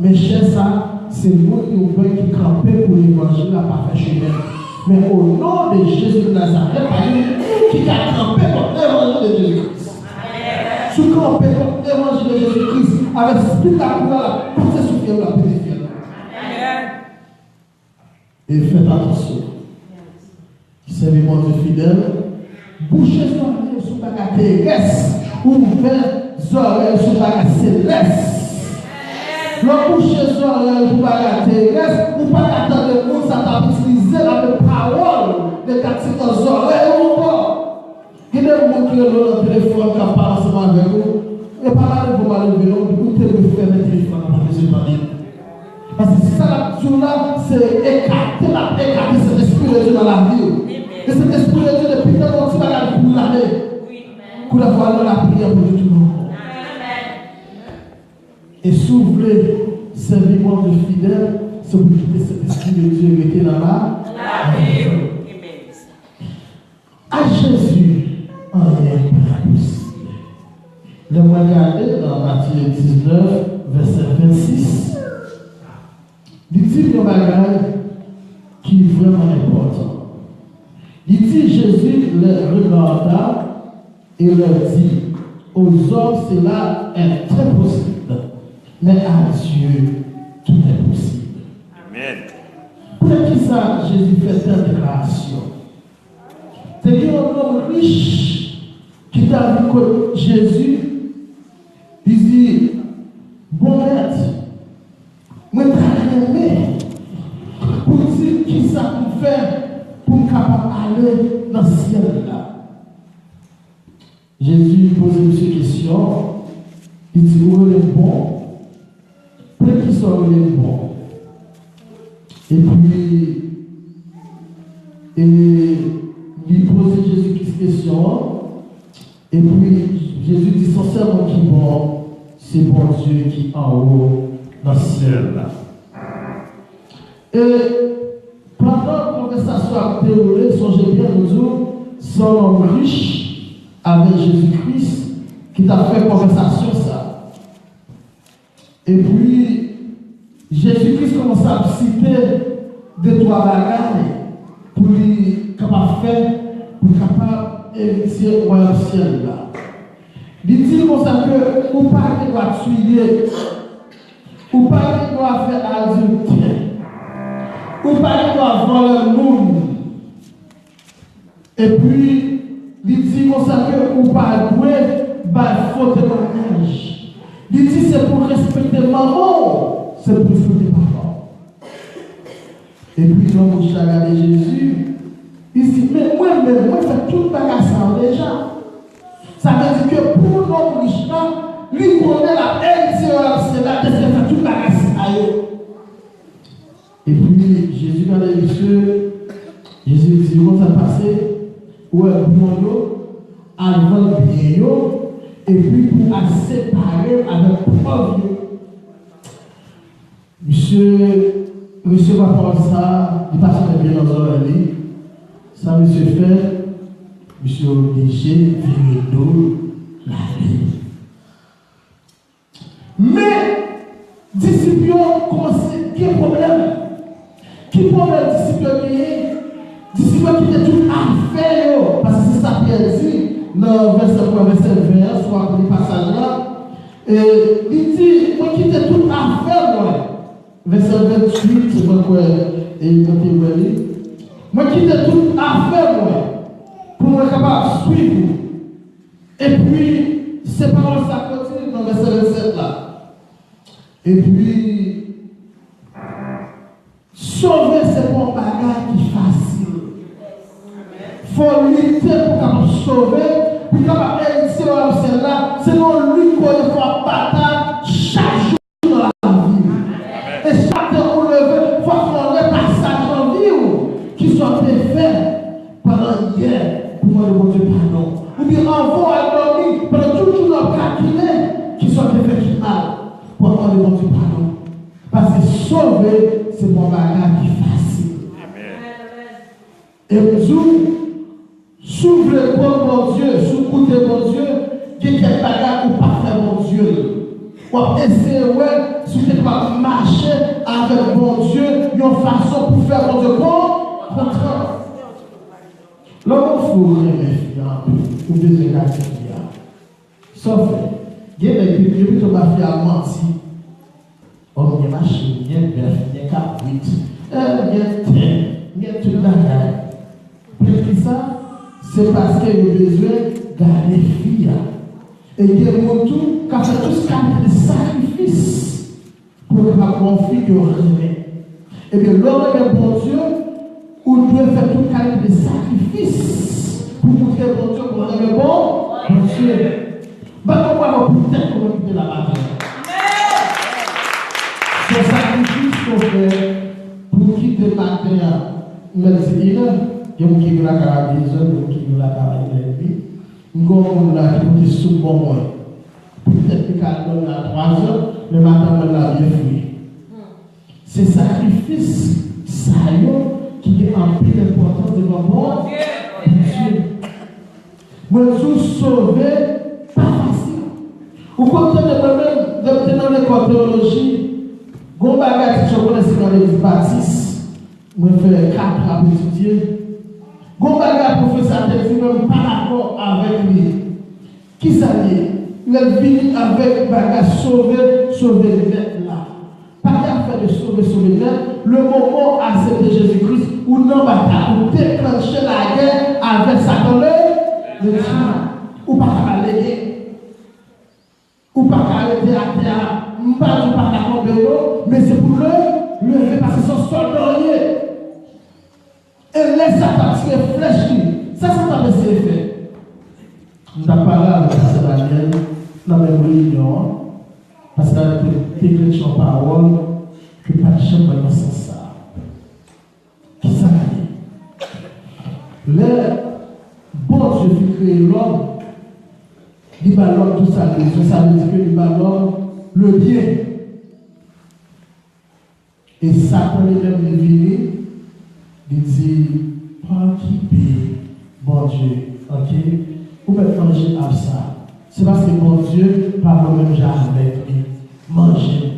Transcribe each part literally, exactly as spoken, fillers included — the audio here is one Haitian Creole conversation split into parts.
Men chè sa, se moun yo pè ki kanpe pou levanjil la pa fè chimen. Men o non de Jezi de Nazarèt, pa gen moun ki ka kanpe kont levanjil de Jezi Kris. Si w kanpe kont levanjil de Jezi Kris, avèk Spirit la, koulè la pase sou fyèl la, pete fyèl la. E fèt atansyon. Sèvi Bondye fidèl. Bouche zòrèy ou sou bagay terès, ouvè zòrèy ou sou bagay selès. Lè w bouche zòrèy ou pou bagay terès, ou pa ka tande moun sa t ap itilize la menm pawòl negatif nan zòrèy ou ankò. Gen de moun ki rele w nan telefòn, k ap pale ansanm avèk ou. E pa malelve w malelve non, ou te dwe fèmen telefòn nan, pa bezwen tande l. Paske sa l ap di w la, se ekate l ap ekate Sentespri de Dye nan lavi w. E Sentespri de Dye, depi nan yon ti bagay pou l ale. Kou la fò al nan lapriyè pou detounen w. E si w vle sèvi Bondye fidèl, se pou w kite Sentespri de Dye rete nan la, lavi w. A Jezi, anyen pa enposib. Lè mwen gade nan Matye diznèf, vèsè vennsis, li di m yon bagay ki vrèman enpòtan. Li di, Jésus les regarda et leur dit, aux hommes cela est impossible, mais à Dieu tout est possible. Amèn. Poukisa Jezi fè tèl deklarasyon? Te gen yon nonm rich ki t al kot Jezi, li di, Bon Mèt, mwen ta renmen pou w di m kisa pou m fè pou m kapab ale nan syèl la. Jezi poze misye kesyon, li di, Ou rele m bon? Poukisa w rele m bon? Epi, e, li poze Jezi Kris kesyon an. Epi, Jezi di, Se yon sèl moun ki bon, se Bondye ki anwo nan syèl la. E pandan konvèsasyon ap dewoule, sonje byen, nou di w, se yon nonm rich avèk Jezi Kris ki t ap fè konvèsasyon sa. Epi, Jezi Kris kòmanse ap site de twa bagay pou li kapab fè, pou li kapab eritye wayòm syèl la. Li di l konsa ke ou pa gen dwa tiye, ou pa gen dwa fè adiltè, ou pa gen dwa vòlè moun. Epi, li di konsa ke ou pa dwe bay fo temwayaj. Li di se pou w respekte manman w, se pou w respekte papa w. Epi, nonm rich la gade Jezi, li di, Men mwen menm, mwen fè tout bagay sa yo deja. Sa vle di ke pou nonm rich la, li konnen l ap eritye wayòm syèl la, deske l fè tout bagay sa yo. Epi, Jezi gade misye, Jezi di, Konn sa k pase, ou wè byen yo, al vann byen yo, epi pou al separe l avèk pòv yo. Misye resevwa pawòl sa a, li pase byen nan zòrèy li. Sa misye fè, misye oblije vire do l, l ale. Men, disip yo kòmanse gen pwoblèm. Ki pwoblèm disip yo genyen? Disip yo kite tout afè yo, paske se sa Pyè di nan vèsè, vèsè ven an, si w ap li pasaj la. E li di, Mwen kite tout afè mwen. Vèsè venntuit, mwen kwè, e mwen te wè li. Mwen kite tout afè mwen pou mwen kapab swiv ou. Epi, se pawòl sa k kontinye nan vèsè vennsèt la. Epi, sove se pa yon bagay ki fasil. Fò w lite pou w kapab sove, pou w kapab eritye wayòm syèl la. Se nan lit ou ye, fò w ap batay chak jou nan lavi w. E chak tan ou leve, fò w fè yon repasaj nan vi w. Kisa w te fè pandan yè pou mande Bondye padon? Oubyen anvan w al dòmi, pandan tout jounen w ap kalkile kisa w te fè ki mal, pou w ap mande Bondye padon. Paske sove, se pa yon bagay ki fasil. Amèn. E m di w, si w vle konn Bondye, si w koute Bondye, gen kèk bagay ou pa fè Bondye. W ap eseye wè si w te kapab mache avèk Bondye yon fason pou fè Bondye kon-, kontan. Lè w wè w renmen fi a anpil, ou bezwen gade fi a. Sa w fè? Gen nèg ki, yo pito ba fi a manti. Ò, m gen machin, m gen bèf, m gen kabrit, eh, m gen tè, m gen tout bagay. Poutèt ki sa? Se paske yo bezwen gade fi a. E gen moun tou k ap fè tout kalite de sakrifis pou yo kapab gen yon fi ke yo renmen. Ebyen, lè w renmen Bondye, ou dwe fè tout kalite de sakrifis pou montre Bondye ke w renmen bon, Bondye. Bat yon bravo pou tèt ou menm ki te la maten an. Se yon sakrifis ke w fè pou w kite maten an. Mèt di inè, gen moun ki vin lakay la dezè, gen moun ki vin lakay la inè edmi. M gen yon moun la ki pote soup ban mwen. Poutèt li ka al dòmi a twazè, men maten mwen la byen fre. Se sakrifis sa yo ki gen anpil enpòtans devan Bondye. Mwen di w, sove pa fasil. Ou konn tande mwen menm, lè m te nan lekòl teyoloji, gon bagay ti jan konnen se nan legliz batis. Mwen fè kat an ap etidye. Gon bagay pwofesè a te di, mwen m pa dakò avèk li. Kisa l ye? Lè l vini avèk bagay sove, sove nèt la. Pa gen afè de sove, sove nèt. Le moman w aksepte Jezi Kris, ou nan batay, ou deklanche lagè avèk Satan le, le dyab. Ou pa ka lege. Ou pa ka rete atè a. M pa di w pa ka tonbe non, men se pou le, leve, paske se yon sòlda w ye. E lè Satan ap tire flèch li, sa Satan ap eseye fè? M t ap pale avèk pastè Daniel nan menm reyinyon an, pastè Daniel te, te pèche yon pawòl ke m pa t janm wè nan sans sa a. Kisa l ye? Lè Bondye fin kreye lòm, li ba lòm tout sa l bezwen, sa vle di ke li ba lòm le byen. E Satan li menm li vini, li di, pa okipe Bondye, oke? Ou mèt manje ap sa. Se paske Bondye pa bon menm jan avèk li. Manje.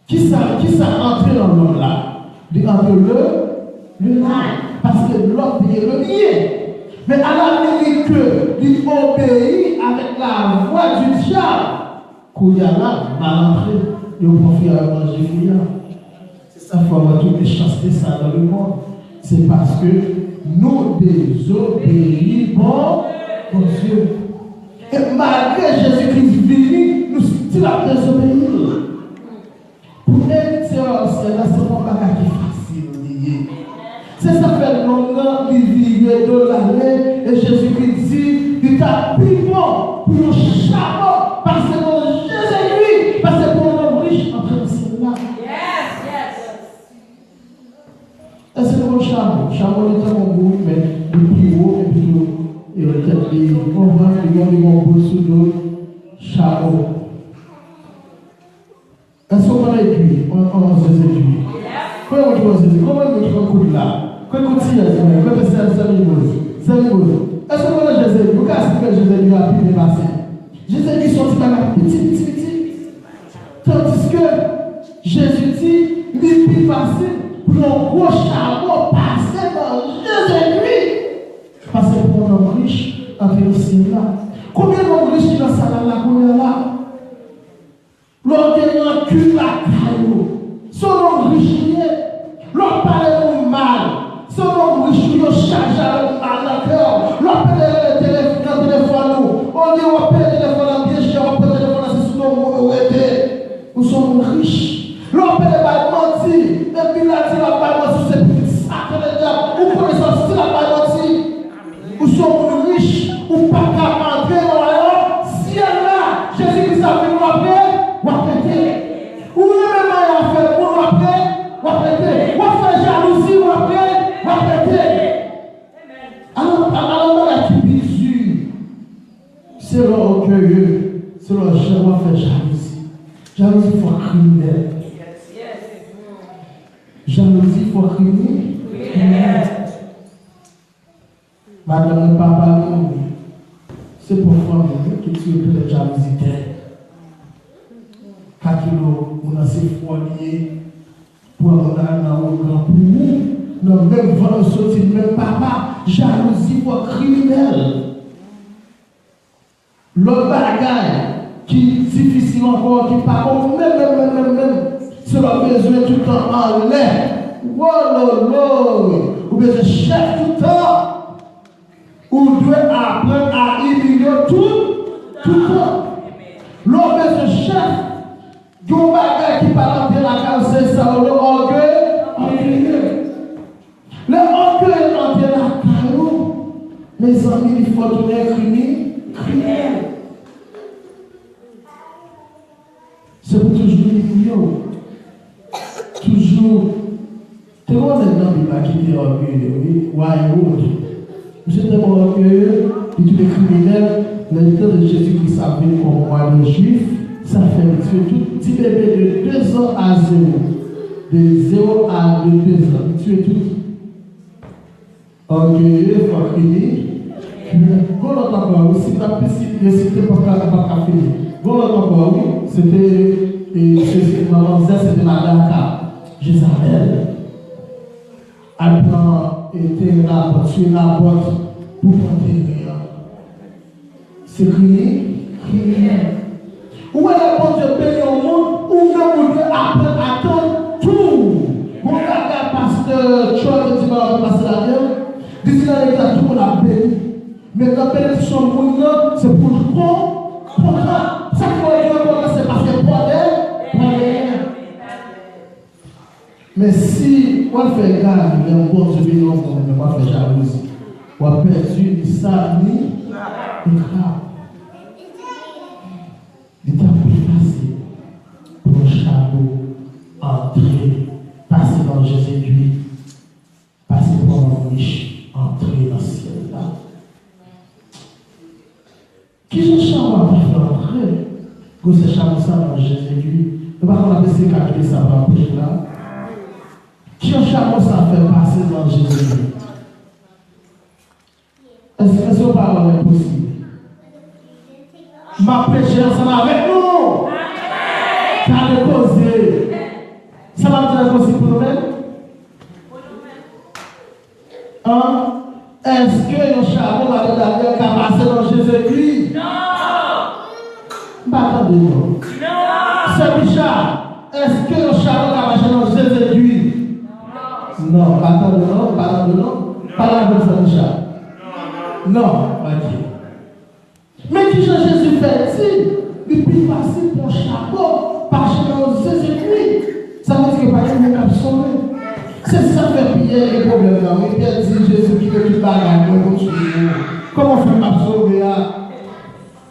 Kisa, kisa antre nan lòm la? Li antre le, le mal. Paske lòm te gen le byen. Men a la minit ke li obeyi avèk la vwa di dyab, kounye a la, mal antre, yo pran fwi a, yo manje fwi a. Se sa fè w wè tout mechanste sa nan lemonn. Se paske nou dezobeyi Bon, Bondye. E malgre Jezikri vini, nou still ap dezobeyi l. Pou eritye wayòm syèl la, se pa yon bagay ki fasil li ye. Se sa k fè nonm nan, li vire do l ale, e Jezikri di, li ta pi bon pou yon chamo pase nan Jezikri, pase pou yon nonm rich antre nan syèl la. Èske nou konn chamo? Chamo li tankou yon gwo woumèt, li pi wo, epi tou, e, tèt li, ou konprann, li gen, li gen yon boul sou do l, chamo. Èske w konn egwi? On, on zèzegwi. Konbyen moun ki konn zèzegwi? Konbyen moun ki konn koud la? Kote koutiyèz mwen? Kote sè, sè Mimoz? Sè Mimoz. Èske w konn zèzegwi? Ou ka esplike zèzegwi a pi byen pase. Zèzegwi se yon ti bagay piti, piti, piti. Tandiske Jezi di, li pi fasil pou yon gwo chamo pase nan zèzegwi, pase pou yon nonm rich antre nan syèl la. Konbyen nonm rich ki nan sal la kounye a la? Lè w gen rankin lakay ou, se yon nonm rich ou ye. Lè w ap pale moun mal, se yon nonm rich ou ye, w chaje avèk mal nan kè w. Lè w ap pede rele telef-, nan telefòn ou, olye w ap peye telefòn nan byen chè, w ap pran telefòn nan se sou do moun ou rete. Ou se yon moun rich. Lè w ap pede bay manti, epi la di w ap bay manti, ou se pitit Satan ledyab, ou konnen sa, w still ap bay manti. Ou se yon moun rich, ou pa ka antre nan wayòm syèl la. Jezi Kris ap vini, w ap re-, w ap rete. Ou renmen manje afè moun, w ap re-, w ap rete. W ap fè jalouzi, w ap re-, w ap rete. Alò, alò, yon bagay ki pi di, se lè w ògeye, se lè w jan w ap fè jalouzi. Jalouzi fò kriminèl. Jalouzi fò krimi-, kriminèl. Madanm mwen, papa nou, se pwòp fanmi nou ki tire petèt jalouzi tè. Moun nan se fò li ye. Pou moun nan nan ogan pou ou, nan menm vant nou soti, menm papa, jalouzi fò kriminèl. Lòt bagay ki difisil ankò, ki pa bon menm, menm, menm, menm, menm, se lè w bezwen tout tan anlè. Wololo! Ou bezwen chèf tout tan. Ou dwe aprann a imilye w tout, tout tan. Lè w bezwen chèf, gen yon bagay ki pa antre lakay ou, se sa yo rele ògeye, ògeye. Lè ògeye antre lakay ou, mezanmi, li fè w tounen krimi-, kriminèl. Se pou toujou imilye w. Toujou. Te gen yon nèg nan Bib la ki te ògeye, wi, wa Ewòd. Misye tèlman ògeye, li tounen kriminèl, lè li tande Jezi Kris ap vini kòm wa dè Jwif, sa fè li tiye tout ti bebe de de zan a zewo. De zewo a de de zan, li tiye tout. Ògeye fò fini. Gon lòt ankò, wi, si m t ap pitit, resite p ap ka, p ap ka fini. Gon lòt ankò, wi, se te, e, se, se manzè, se te madan Akab, Jezabèl. Al pran, e, teren Nabòt, tiye Nabòt pou pran teren an. Se krimi-, kriminèl. Ou wè lè Bondye beni yon moun, ou menm ou dwe aprann atann tou. Gon bagay pastè Troy te di mwen pase ladan, li di nan legliz la tout moun ap beni. Men nan benediksyon moun nan, se pou l kon-, kontan. Sa k fè w di w kontan, se paske pòdè, pòdè. Men si w al fè gade lè Bondye beni yon moun, men w al fè jalouzi, w ap pèdi ni sab ni, ni krab. Li t ap pi fasil pou yon chamo antre, pase nan je zegwi, pase pou yon nonm rich antre nan syèl la. Kijan chamo a ta fè antre gwosè chamo sa nan je zegwi? Nou pa konn ap eseye kalkile sa pou apre la. Kijan chamo sa fè pase nan je zegwi? Èske se yon pawòl enposib? M ap preche ansanm avèk nou. Gade koze. Sa m ap di enposib pou nou menm? An? Èske yon chamo madan Danyèl ka pase nan je zegwi? Non! M pa tande non. Non! Sè Micha, èske yon chamo ka mache nan je zegwi? Non, m pa tande non, m pa tande non. Pale avè m, Sè Micha. Non, ok. Men kijan Jezi fè di, li pi fasil pou yon chamo mache nan je zegwi. Sa vle di ke pa gen moun k ap sove. Se sa k fè Pyè gen pwoblèm nan, wi. Pyè di, Jezi, m kite tout bagay mwen pou m swiv ou. Kòman w fè m ap sove a?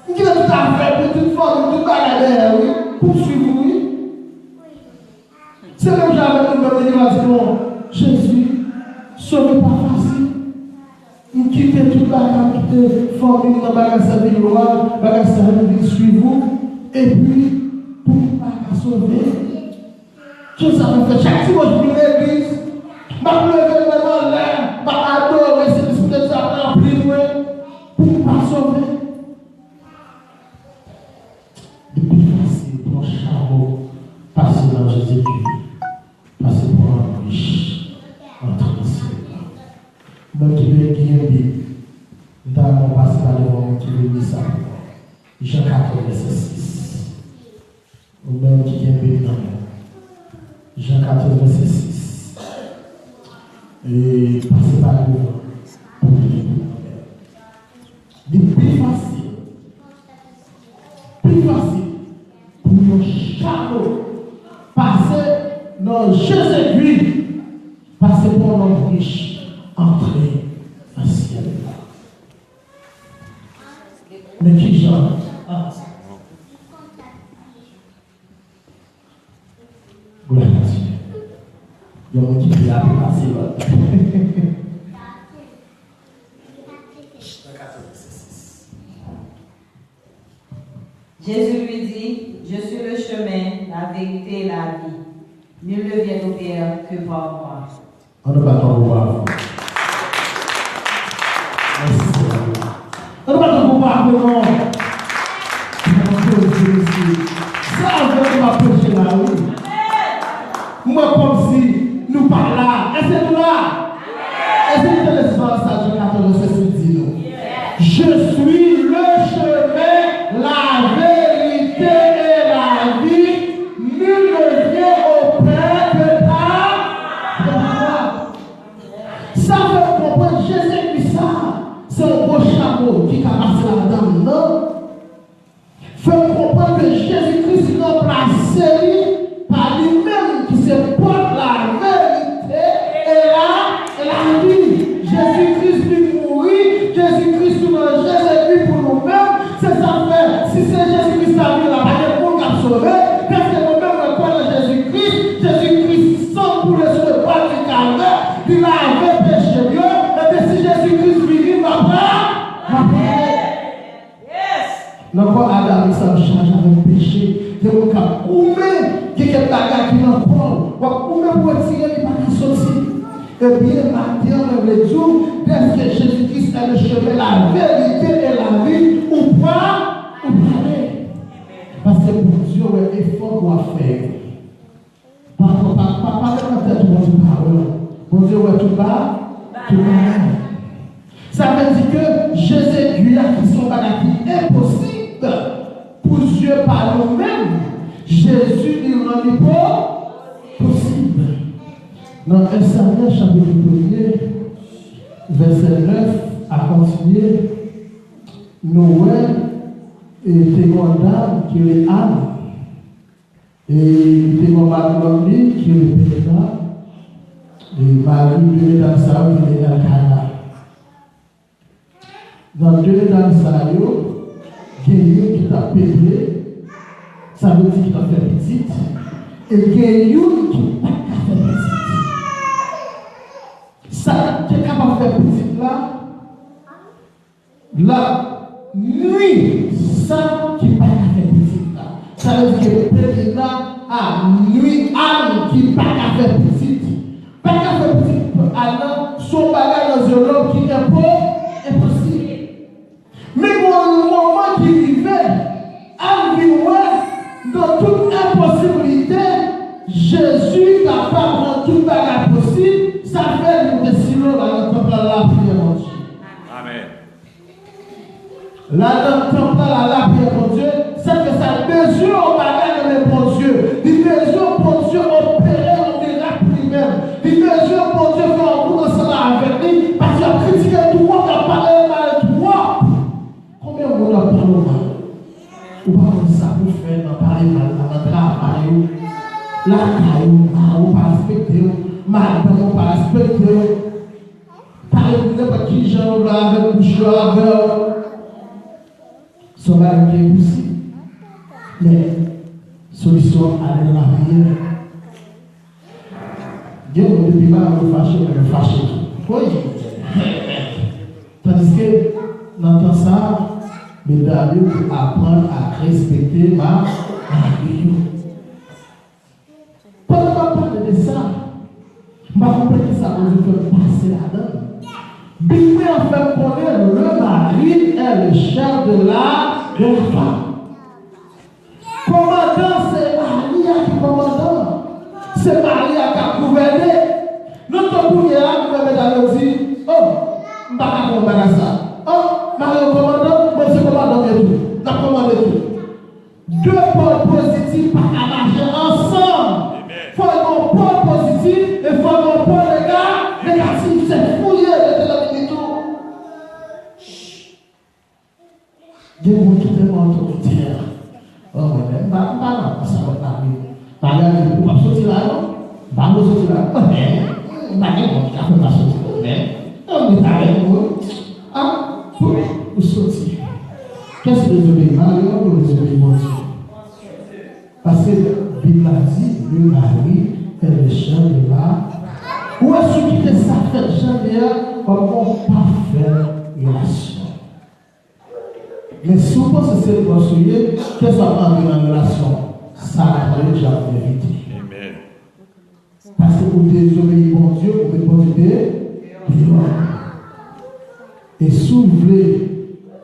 M kite tout afè m, tout fanmi m, tout bagay dèyè, wi, pou m swiv ou, wi. Se menm jan avèk nou menm, li va di nou, Jezi, sove pa fasil. M kite tout bagay, m kite fanmi m nan bagay sèvi glwa, bagay sèvi m vin swiv ou, epi pou m pa ka sove. Kisa m fè? Chak dimanch m vin legliz, m ap leve men m anlè, m ap adore, se Lespri de Dye ap ranpli mwen, pou m pa sove. Li pi fasil pou yon chamo pase nan je zegwi, pase pou yon nonm rich antre nan syèl la. Ou menm ki vle gen Bib, m ta renmen w pase pa devan moun ki vle li sa pou mwen. Jan katòz, vèsè sis. Ou menm ki gen Bib nan men w. Jan katòz, vèsè sis. E pase pa devan pou li pou mwen. Li pi fasil, pi fasil pou yon chamo pase nan je zegwi, pase pou yon nonm rich antre nan syèl la. Men kijan? Ah. Glwa a Dye. Yon moun ki pi rapid pase lòt. Jésus lui dit, je suis le chemin, la vérité et la vie. Nul ne vient au Père que par moi. An nou bat yon gwo bravo. Mèsi, Seyè. An nou bat yon gwo bravo, non. Sa avèk nou ap preche. la, wi. M wè kòmsi nou pa la. Èske nou la? Èske nou tande sa Jan katòz vèsè sis di nou? Je suis le chemin, la vérité et la vie. Nul ne vient au Père que par, que par moi. Sa fè m konprann Jezikri sa, se yon gwo chamo ki ka pase ladan l, non? Fè m konprann ke Jezi Kris ranplase li pa li menm ki se pòt, laverite e la, e lavi. Jezi Kris vin mouri, Jezi Kris tounen Jezikri pou nou menm. Se sa k fè, si se Jezi Kris ta vin la, pa gen moun k ap sove, paske mwen menm mwen kwè nan Jezi Kris. Jezi Kris san koule sou le bwa di Kalvè, li lave peche m yo. Ebyen, si Jezi Kris vini, m ap la, m ap la. Nan kò adamik sa, nou chaje avèk peche. Gen moun k ap goumen, gen kèk bagay ki nan kò w, w ap goumen pou w retire li, pa ka soti. Ebyen, maten an, mwen vle di w, dèske Jezi Kris est le chemin, la vérité et la vie, ou pral, ou prale. Paske Bondye wè efò ke w ap fè yo. Pa, pa, pa, pa, pa met nan tèt ou Bondye pa wè w. Bondye wè tout ba, tout bagay. Sa vle di ke Jezi egwi a, ki se yon bagay ki enposib pou zye pa nou menm, Jezi li rann li po, posib. Nan en Samyèl chapit premye, vèsè nèf a kontinye, nou wè, e, te gen yon dam ki rele Ann. E li te gen yon madanm li ki rele Penina. E mari de medam sa yo te rele Èlkana. Nan de medam sa yo, gen youn ki t ap pede, sa vle di ki t ap fè pitit, e gen youn ki pa t ka fè pitit. Sa ki te kapab fè pitit la, l ap nwi sa ki pa ka fè pitit la. Sa vle di ke Penina ap nwi Ann ki pa ka fè pitit. Pa ka fè pitit pou Ann nan, se yon bagay nan zye lòm ki enpo-, enposib. Men gen yon moman ki rive, Ann vin wè, nan tout enposiblite, Jezi kapab rann tout bagay posib, sa fè li moute Silo, l al nan tanp la, l al lapriyè Bondye. Amèn. L al nan tanp la, l al lapriyè Bondye, sèke sa l bezwen yon bagay nan men Bondye. Li bezwen Bondye opere yon mirak pou li menm. Li bezwen Bondye fè yon bout ansanm avèk li, paske y ap kritike l twòp, y ap pale l mal twòp. Konbyen moun ap pale w mal? Ou pa konn sa pou w fè nan pale mal la, nan travay ou, lakay ou, mari w pa respekte w, madanm ou pa respekte w. Pale pou nenpòt ki jan yo vle avèk bouch yo avè w. Se yon bagay ki enposib. Men, solisyon an, ale nan lapriyè. Gen moun depi madanm yo fache, men yo fache tou. Wi. Tandiske, nan tan sa a, medam yo te aprann a respekte ma-, mari yo. Pandan m ap pale de sa, m pa konprann kisa Bondye fè m pase ladan l. Bib mwen an fè m konnen le mari est le chef de la, de la femme. Kòmandan se mari a ki kòmandan. Se mari a k ap gouvène. Nou tankou kounye a, nou wè medam yo di, "Oh, m pa ka fè yon bagay sa. Oh, mari m kòmandan, mwen se kòmandan m ye tou. N ap kòmande tou." De pòl pozitif pa ka mache ansanm. Amen. Fò gen yon pòl pozitif e fò gen yon pòl nega-, negatif. Se fou l ye, rete nan limit ou. Gen moun ki tèlman otoritè. Oh, mwen menm, m pa, m pa nan sa wè la, wi. Pa gade, ou p ap soti la, non? M pa vle soti la. Mwen menm, m pa gen moun ki ka fè m pa soti, mwen menm. Non, m rete avèk moun. Ah, pou, ou soti. Kès ki dezobeyi, mari w ou dezobeyi Bondye? Paske Bib la di, le mari est le chef de la. Ou wè, si w kite sa fèt jan l ye a, w ap gen yon pafè relasyon. Men si w panse se bòs ou ye, kès w ap antre nan relasyon? Satan, dyab, envite. Amen. Paske ou dezobeyi Bondye, ou met Bondye de-, deyò. E si w vle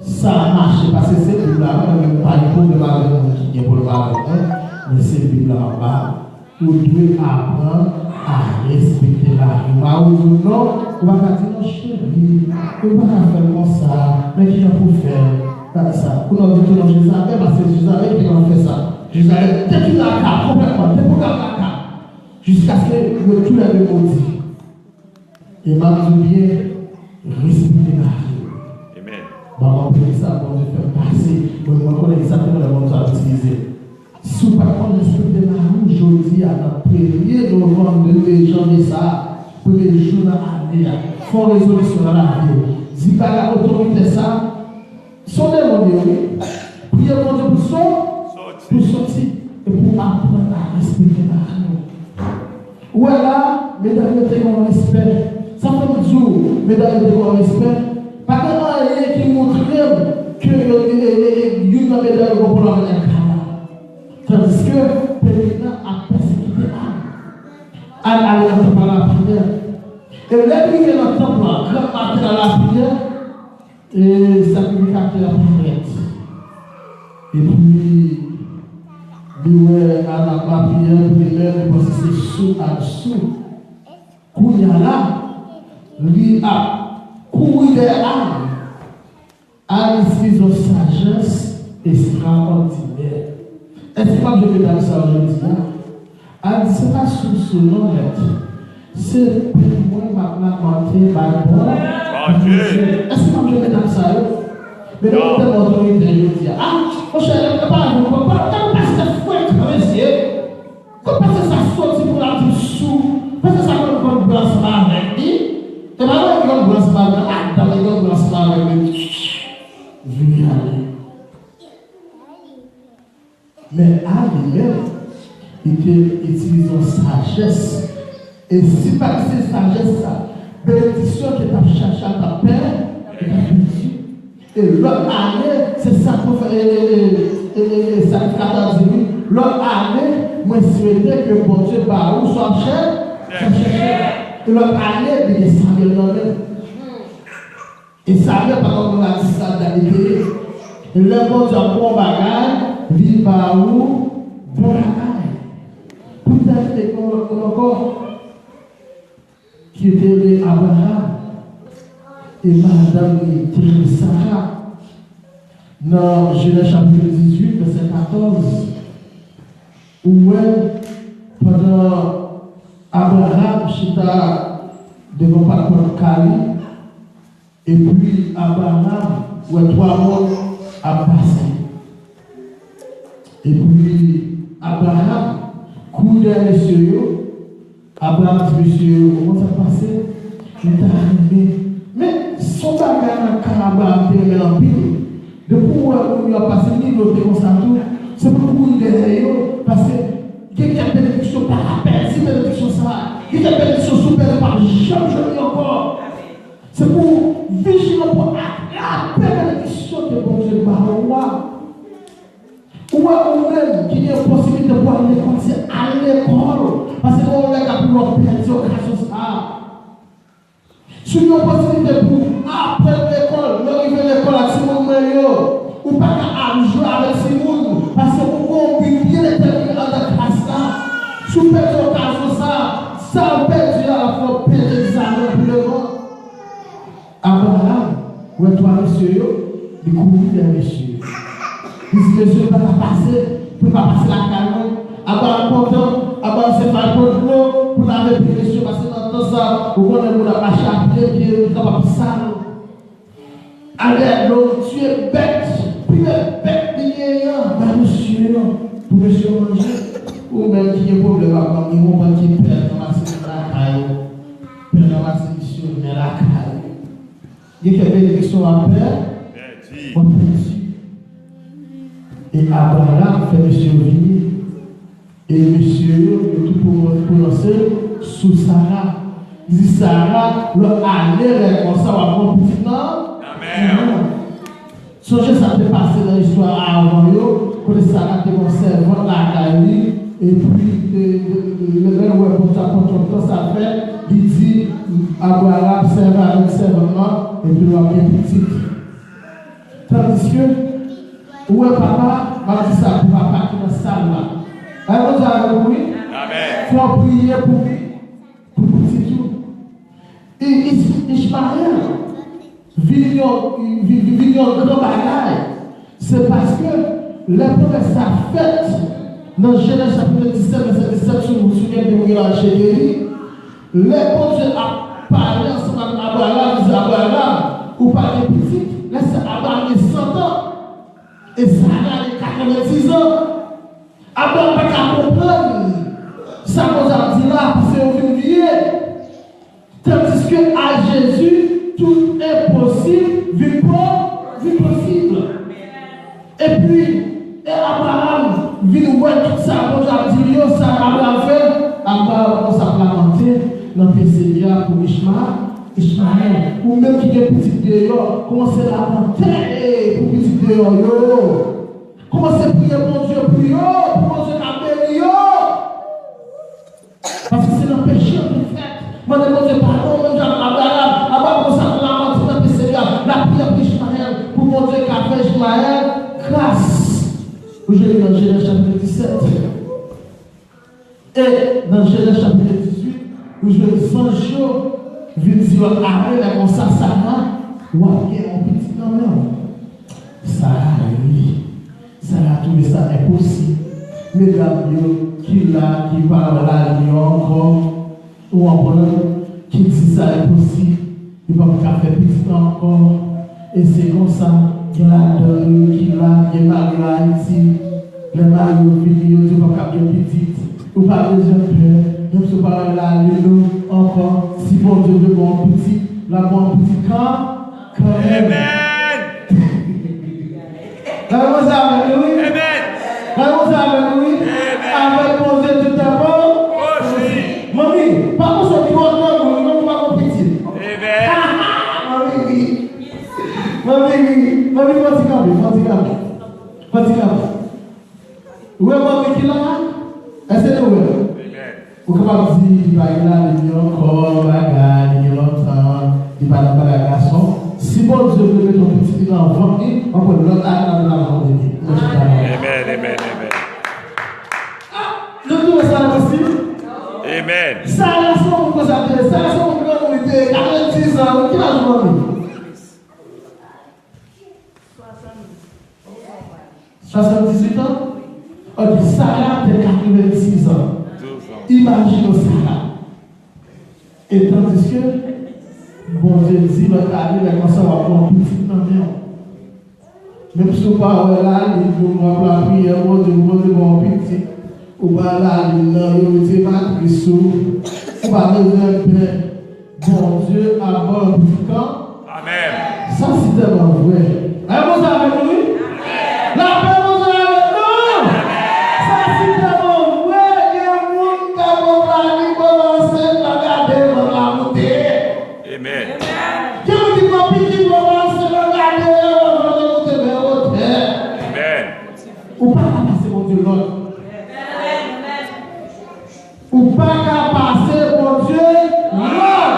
sa mache, paske se Bib la, mwen menm pa gen pwoblèm avèk moun ki gen pwoblèm avèk mwen. Se Bib la m ap ba w. Ou dwe aprann a respekte mari w. Mari w di w non, ou pa ka di non, cheri, ou pa ka fè l konsa, men kijan pou fè l? Gade sa. Kounye a w di tou non, Jezabèl, paske Jezabèl ki pral fè sa. Jezabèl detwi lakay konplètman, deprogram lakay, jiskaske yo toulède modi. E m ap di w byen, respekte mari w. Amen. Ban m anpil sa Bondye fè m pase. Mwen, mwen konnen egzakteman lè Bondye ap itilize. Si w pa t konn respekte mari w, jodi a, nan premye novanm, de janvye sa a, premye jou nan ane a, fè yon rezolisyon nan lavi w. Di bagay otorite sa, se yon demon li ye, wi. Priye Bondye pou sò-, pou sòti, e pou aprann a respekte mari w. Ou wè la, medam yo te gen yon respè. Sa fè m di w, medam yo te gen yon respè. Pa gen anyen ki montre m ke yo, e, e, e, youn nan medam yo gen pwoblèm avèk Ann. Tandiske Penina ap pèsekite Ann. Ann ale nan tanp la, lapriyè. E lè l rive nan tanp lan, granm maten nan lapriyè, e sakrifikatè a parèt. Epi, li wè Ann ap lapriyè, epi li menm, li panse se sou Ann sou. Kounye a la, li ap kouri dèyè Ann. Ann itilize yon sajès estrawòdinè. Èske m ap jwe medam sa yo jodi a? Ann di, se pa sou sou non, mèt. Se pen mwen m ap lamante bay Bondye. Èske m ap jwe medam sa yo? Medam yo tèlman otorite jodi a. A, monchè, lè m pa jwe, pa, pa, pa, pastè frekan, mesye. Kot pastè sa soti pou l ap di m sou? Pastè sa konn vann blan ansanm avèk li? E pa mwen ki konn blan ansanm avèk li, madanm li konn blan ansanm avèk li. Vini ale. Men Ann li menm, li te itilize yon sajès. E si pa t se sajès sa, benediksyon ke t ap chache a t ap pè-, li t ap pèdi. E lòt ane, se sa pwofè-, e, e, e, e, e, sakrifikatè a di, wi. Lòt ane, mwen swete ke Bondye ba ou sa w ap chè-, sa w ap chèche. E lòt ane, li gen Samyèl nan men l. E Samyèl pa t konn a distans la li te ye. E lè Bondye ap ba w bagay, li ba ou bon bagay. Pou tèmine, gen yon lòt moun ankò ki te rele Abraram, e madanm li te rele Sara. Nan Jenèz chapit dizuit, vèsè katòz, ou wè, pandan Abraram chita devan pòt kay li, epi Abraram wè twa moun ap pase. Epi Abraram kouri dèyè mesye yo. Abraram di mesye yo, ou konn sa k pase? M ta renmen. Men, se yon bagay nan kay Abraram te renmen l anpil. Depi w wè moun yo ap pase, li note konsa tou. Se pou l kouri dèyè yo, paske gen kèk benediksyon, pa ka pèdi benediksyon sa a. Gen kèk benediksyon, si w pèdi, w p ap janm jwenn li ankò. Se pou w vijilan pou w atrape benediksyon ke Bondye ba ou a. Ou wè, ou menm ki gen posiblite pou al lekòl, se al lekòl. Paske gen yon lè ka pou w pèdi okazyon sa a. Si w gen yon posiblite pou aprann lekòl, lè w rive lekòl ak timoun mwen yo, ou pa ka ap jwe avèk timoun, paske ou gen yon bi byen detèmine anndan klas la. Si w pèdi okazyon sa a, sa w pèdi a ap fè w pèdi egzamen pou devan. Abraram wè twa mesye yo, li kouri dèyè mesye yo. Li di, "Mesye, nou pa ka pase, nou pa pase lakay mwen." Abraram kontan, Abraram se fay pran dlo pou lave pye mesye yo, paske nan tan sa, ou konnen moun ap mache a pye, pye yo kapab sal. Al dèyè dlo, tiye bèt, pi bèl bèt li genyen an, bay mesye yo, pou mesye yo manje. Ou menm ki gen pwoblèm ak manmi w, ou konprann ki pè ranmase nan lakay ou, pè ranmase misye nan lakay ou. Gen kèk benediksyon w ap pè-, w ap pèdi. E Abraram fè mesye yo vini. E mesye yo, yo tou pwononse sou Sara. Li di Sara, lòt ane, lè konsa, w ap gen yon pitit nan. Amèn. Sonje sa te pase nan istwa a avan yo, kote Sara te gen yon sèvant lakay li, epi te, te, lè l wè Bondye ap pran tout tan sa l fè, li di Abraram, sèvi avèk sèvant lan, epi w ap gen pitit. Tandiske, ou wè papa, m ap di sa pou papa ki nan sal la. Bondye avèk ou, wi. Amèn. Fò w priye pou, pou pitit ou. I- Is- Ichmayèl vin yon, vin, vin yon gran bagay. Se paske lè pwomès sa fèt nan Jenèz chapit disèt, vèsè disèt, si w souliye pou w al tcheke li, lè Bondye ap pale ansanm ak Abraram, li di, Abraram, ou pa gen pitit, lè sa Abraram gen san tan, e Sara gen katrevendis an. Abraram pa ka konprann sa Bondye ap di la, paske yo vin vye. Tandiske a Jezi, tout enposib vin po-, vin posib. Epi, e Abraram vin wè tout sa Bondye ap di li yo, sa Abraram fè, Abraram kòmanse ap lamante nan pye Senyè a pou Ichma-, Ichmayèl. Ou menm ki gen pitit deyò, kòmanse lamante pou pitit deyò yo. Kòmanse priye Bondye pou yo, pou Bondye ka beni yo. Paske se nan peche yo te fèt. Mande Bondye padon, menm jan Abraram, Abraram konsa lamante nan peche li a, lapriyè pou Ichmayèl, pou Bondye ka fè Ichmayèl gras. Ou jwenn li nan Jenèz chapit disèt. E nan Jenèz chapit dizuit, ou jwenn zanj yo vin di yo, apre lè konsa, Sara, w ap gen yon pitit nan men w. Sara ri. Sara twouve sa enposib. Medam yo ki la, ki pa wè lalin yo ankò, ou konprann, ki di sa enposib, li p ap ka fè pitit ankò. E se konsa, gen ladan yo ki la, gen mari yo Ayiti, lè mari yo vini, yo di w p ap ka gen pitit. Ou pa bezwen pè, menm si w pa wè lalin ou ankò, si Bondye vle ba w pitit, l ap ba w pitit kan-, kanmenm. Amèn. Gade Bondye avèk nou, wi. Amèn. Gade Bondye avèk nou, wi. Amèn. Avèk Bondye tout tan po-, posib. Manmi, pa panse w twò gran moun, non, ou pa gon pitit. Amèn. Manmi ri. Manmi ri. Manmi, fò ti kanpe, fò ti kanpe. Fò ti kanpe. Ou wè manmi ki la? Èske nou wè? Amèn. Ou kapab di, li pa gen lalin li ankò, bagay, li gen lontan, li pa nan bagay gason. Si Bondye vle mete yon pitit li nan vant li, anpwen lòt ane n ap vin al fè yon bebe. Mwen chita la. Amèn, amèn, amèn. Ah, nou twouve sa enposib? Amèn. Sara se yon moun konsa te ye, Sara se yon moun granmoun li te ye, katrevendis an, ki laj ou manmi? Swasanndizuit an? Ok, Sara te katrevendis an. Imajine w Sara. E tandiske Bondye di lòt ane, lè konsa w ap pran pitit nan men w. Menm si w pa wè lalin, ou ap lapriyè Bondye, Bondye ba w pitit. Ou pa lalin nan, yo retire matris ou. Ou pa bezwen pè. Bondye ap ba w pitit kan. Amèn. Sa si tèlman vre. Amèn, Bondye avèk nou, wi. Lapè Bondye avèk nou. Sa si tèlman vre, gen moun k ap pran lalin, kòmanse nan gade vant la moute. Amèn. Gen moun ki pran pitit, kòmanse nan gade vant la moute, men wotè. Amèn. Ou pa ka pase Bondye lòd. Ou pa ka pase Bondye lòd.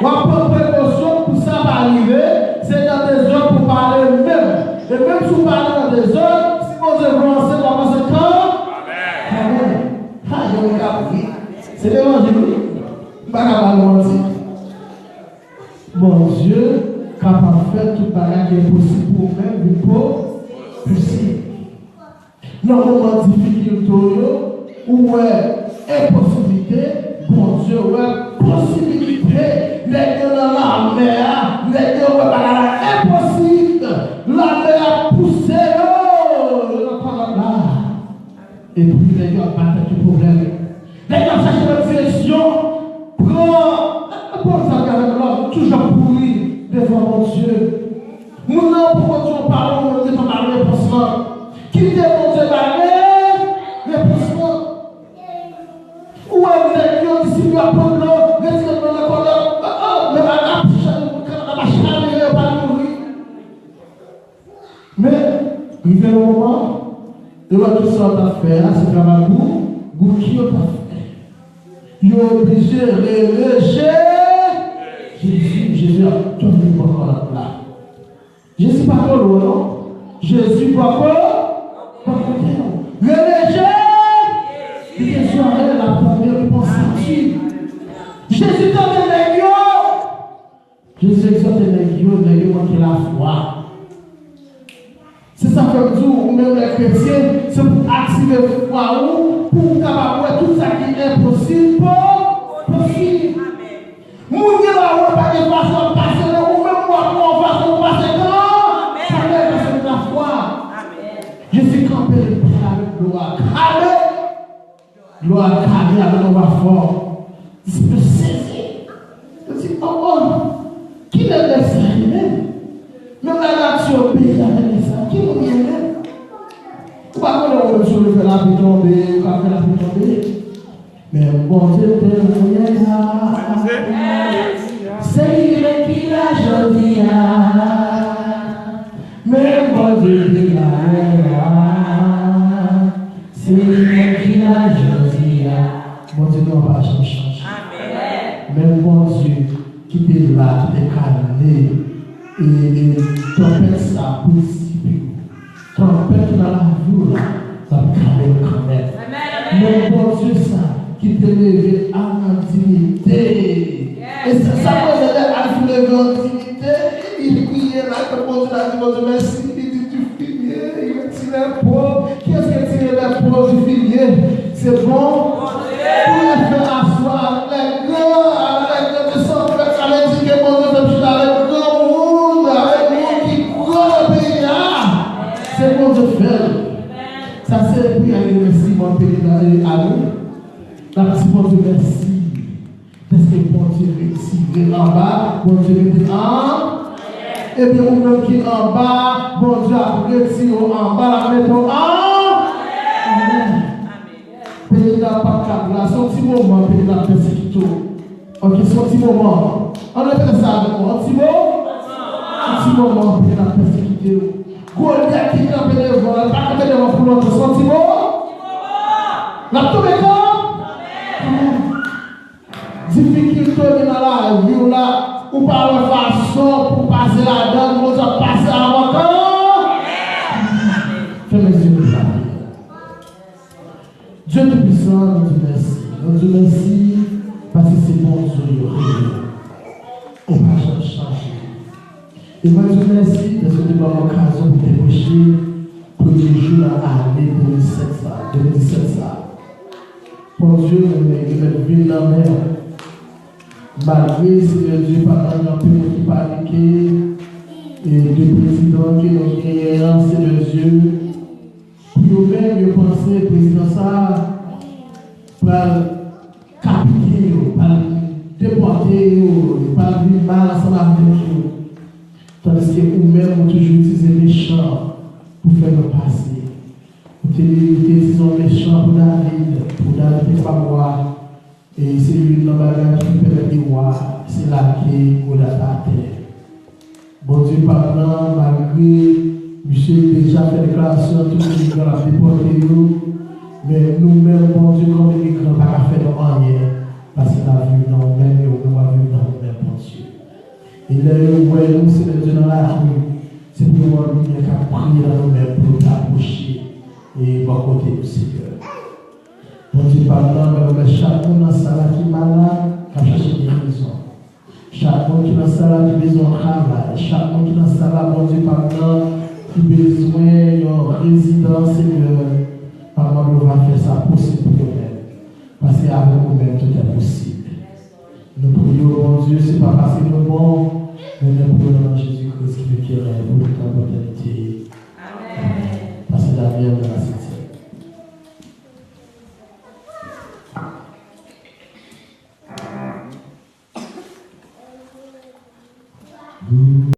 W ap pran prekosyon pou sa pa rive, se nan dezòd pou pale menm. E menm si w pale nan dezòd, si Bondye vle w ansent, w ap ansent kan-, kanmenm. Ha, gen moun k ap ri. Se levanjil, wi. M pa ka ba nou manti. Bondye kapab fè tout bagay ki enposib pou ou menm vin po-, posib. Nan moman difikilte w yo, ou wè enposiblite, Bondye wè posiblite. Nèg yo nan lamè a, nèg yo wè bagay la enposib. Lamè a pouse yo, yo nan kanal la. Epi nèg yo ap batay pou pwoblèm. Nèg yo ap chache lòt direksyon. Pran, pran sa gade lòt, toujou ap kouri devan Bondye. Moun nan poko di yon pawòl, ou menm gentan ba l repons lan. Kite Bondye ba l repons lan. Ou wè nèg yo, disip yo ap pran dlo, retire dlo nan kò yo, oh, oh, yo pa ap chavire, yo pa mouri. Men, rive yon moman, yo wè tout sa yo t ap fè a, se travay bout, bout ki yo t ap fè. Yo oblije rele Je-, Jezi, Jezi ap tann yo bò kanal la. Jezi pa twò lwen, non. Jezi poko, poko kote w. Rele Je-, Manke lafwa. Se sa fè m di w, ou menm lè kretyen, se pou w aktive fwa ou, pou w kapab wè tout sa ki enposib po-, posib. Moun gen dwa wè pa gen fason w ap pase, men ou menm w ap wè yon fason pou w pase kanmenm, paske w gen lafwa. Jezi kanpe, li pale avèk dlo a. Kale! Dlo a kale avèk yon vwa fò. Disip yo sezi. Yo di, "Oh, oh, kilè nèg sa ye menm? Menm lanati obeyi avèk nèg sa. Ki moun li ye menm?" Ou pa konnen ou menm si w vle fè lapli tonbe, ou ka fè lapli tonbe. Men Bondye te la yè a. Se li menm ki la jodi a. Men Bondye te la yè a. Se li menm ki la jodi a. Bondye nou an pa janm chanje. Menm Bondye ki te la, ki te kale, e, e tanpèt sa pou disip yo. Tanpèt ki nan lavi w la, l ap kale l kanmenm. Menm Bondye sa ki te leve Ann an diyite. E se sa mwen rele Ann ki leve an diyite. Li priye la, ke Bondye la di Bondye mèsi, li di, "Tu fini, il retire les pauvres." Kiyès ki retire les pauvres du filier? Se bon. Pou l fè aswè avèk lè gran, avèk lè gran de sanfèt, sa vle di ke Bondye fè m chita avèk granmoun, avèk moun ki gran nan peyi a. Se Bondye k fè l. Sa se priyè remèsiman peyi a, e, a nou. N ap di Bondye mèsi. Dèske Bondye retire anba, Bondye mete an. Ebyen, ou menm ki anba, Bondye ap retire w anba, l ap mete w an. Anmèn. Peyi la p ap ka la, se yon ti moman peyi la ap pèsekite w. Ok, se yon ti moman. Ann repete sa avèk mwen. Yon ti mo-, yon ti moman peyi la ap pèsekite w. Golyat ki kanpe devan, l pa kanpe devan pou lontan, se yon ti mo-, l ap tonbe kanmenm. Difikilte w gen nan lavi w la, ou pa wè fason pou pase ladan l, Bondye ap pase avan kanmenm. Fèmen zye nou pou lapriyè. Dye Toupisan, nou di w mèsi. Nou di w mèsi paske se Bondye w ye. Ou pa janm chanje. E mwen di w mèsi dèske w te ban m okazyon pou m te preche premye jou nan ane de mil sèt sa, de mil disèt sa. Bondye, mwen remèt vi m nan men w. Malgre, Senyè Dye, pa gen anpil moun ki panike, e de prezidan ke nou genyen an, Senyè Dye, pou yo menm, yo panse prezidan sa a pral kapite yo, pral depòte yo, yo pral viv mal ansanm avèk yo. Tandiske ou menm, ou toujou itilize mechan pou fè nou pase. Ou te, ou te itilize yon mechan pou David, pou David te kapab wa. E se youn nan bagay ki pèmèt li wa, se lage Golyat atè. Bondye pa m nan, malgre misye deja fè deklarasyon, tout imigran l ap depòte yo, men nou menm, Bondye, kòm imigran, pa ka fè nou anyen, paske n ap viv nan ou menm, e ou menm w ap viv nan ou menm, Bondye. E lè yo wè nou, Senyè Dye, nan lari, se pou yo wè yon limyè k ap briye nan nou menm, pou yo ta apwoche e bò kote nou, Senyè. Bondye pa m nan, mwen remèt chak moun nan sal la ki malad, k ap chache gerizon. Chak moun ki nan sal la ki bezwen yon travay. Chak moun ki nan sal la, Bondye pa m nan, ki bezwen yon rezidans, Senyè, pa m mande w va fè sa posib pou yo menm. Paske avèk ou menm, tout est possible. Nou priye w, Bondye, se pa paske nou bon, men nou priye w nan non Jezi Kris ki viv, ki règne pou tout tan, pou etènite. Amèn. Pase Daniel nan la septième.